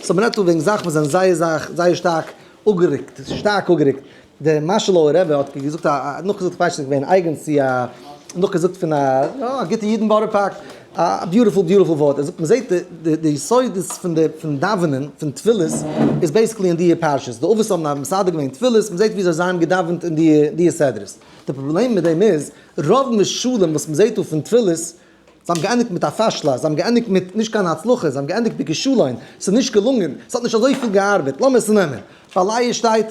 So מ'רעדט דא וועגן זאכן וואס זענען זייער זאך זייער שטארק אפגערוקט, שטארק אפגערוקט. דער מאשלאווער רבי האט געזאגט א נאכגעזאגט כ'ווייס נישט געווען אייגענס צו א נאכגעזאגט פון א א גוטע איד אין בארא פארק, א beautiful beautiful ווארט, ער זאגט מ'זעט די די יסודות פון די פון דאווענען פון תפילות איז basically אין די פרשות, די אבות האבן מסדר געווען תפילות, מ'זעט וויאזוי זיי האבן געדאווענט אין די די סדרות, די פראבלעם מיט דעם איז רוב משלים וואס מ'זעט דא פון תפילות, זיי האבן געענדיגט מיט א פשלה, זיי האבן געענדיגט מיט נישט קיין הצלחה, זיי האבן געענדיגט בכישלון, ס'איז נישט געלונגען, ס'האט נישט אזויפיל געארבעט, לאמיר עס נעמען, ביי לאה שטייט,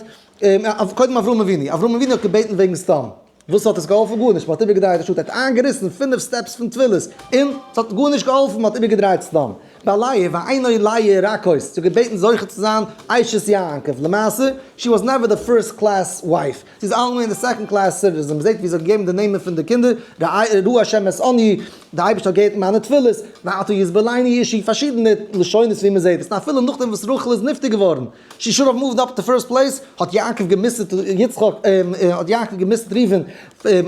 קודם אברהם אבינו, אברהם אבינו האט געבעטן וועגן סדום, וואס האט עס געהאלפן? גארנישט, מ'האט איבערגעדרייט די שטאט, ער האט איינגעריסן פינף steps פון תפילות, און ס'האט גארנישט געהאלפן, מ'האט איבערגעדרייט סדום. ביי לאה, ועיני לאה רכות, זי האט געבעטן זוכה צו זיין אשת יעקב, למעשה, she was never the first class wife, זי איז אלעמאל געווען די second class citizen, מ'זעט ווי זי האט געגעבן די נעמען פון די קינדער, ראה השם את עניי, די אייבערשטער האט געהערט מיינע תפילות, ועתה ישבלני אישי, פארשידענע לשונות ווי מ'זעט עס, און אפילו נאכדעם וואס רחל איז נפטר געווארן, she should have moved up to first place, האט יעקב געמוסר'ט יצחק, האט יעקב געמוסר'ט ראובן,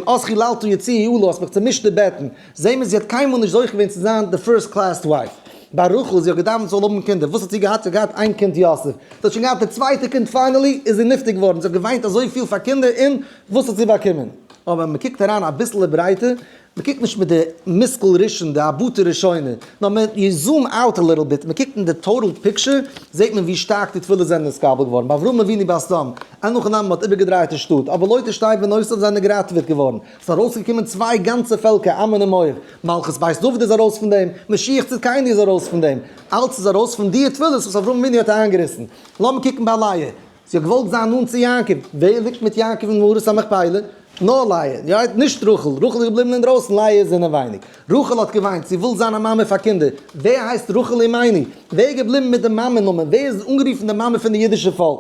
אז חללת יציעי עלה, האסט מיך צומישט די בעטן, זעהן מיר זי האט קיינמאל נישט זוכה געווען צו זיין די first class wife. ביי רחל, זי האט געדאווענט זי זאל האבן קינדער, וואס האט זי געהאט? זי האט געהאט איין קינד יוסף, זי האט שוין געהאט די צווייטע קינד finally איז זי נפטר געווארן, זי האט געוויינט אזויפיל פאר קינדער און וואס האט זי באקומען? אבער ווען מען קוקט אריין אביסל ברייטער, מען קוקט נישט מיט די מושכל ראשון, די הבטה ראשונה, נאר מען you zoom out a little bit, מען קוקט אין די total picture, זעט מען ווי שטארק די תפילות זענען נתקבל געווארן, ביי אברהם אבינו ביי סדום, אין הכי נמי מען האט איבערגעדרייט די שטאט, אבער לוט ושתי בנותיו זענען געראטעוועט געווארן, ס'איז ארויסגעקומען צוויי גאנצע פעלקער עמון און מואב, מלכות בית דוד איז ארויס פון דעם, משיח צדקינו איז ארויס פון דעם, אלץ איז ארויס פון די תפילות וואס אברהם אבינו האט איינגעריסן. לאמיר קוקן ביי לאה, זי האט געוואלט זיין נאנט צו יעקב, ווער ליגט מיט יעקב אין מערת המכפלה? נאר לאה, יא, נישט רחל, רחל איז געבליבן אינדרויסן, לאה איז אינעווייניג. רחל האט געוויינט, זי וויל זיין א מאמע פאר קינדער, ווער הייסט רחל אמנו? ווער איז געבליבן מיט די מאמע נאמען? ווער איז אנגערופן די מאמע פון די אידישע פאלק?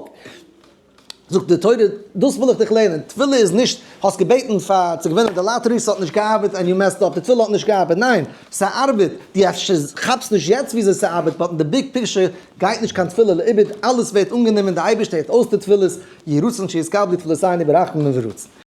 זאגט די תורה, דאס וויל איך דיך לערנען, תפילה איז נישט, האסט געבעטן פאר צו געווינען די לאטערי, ס'האט נישט געארבעט and you messed up, די תפילה האט נישט געארבעט, ניין, ס'ארבעט, דו אפשר כאפסט נישט יעצט וויאזוי ס'ארבעט, but אין די big picture גייט נישט קיין תפילה לאיבוד, אלעס ווערט אנגענומען, די אייבערשטער הערט אויס די תפילות, יהי רצון שיתקבלו תפילותינו ברחמים וברצון.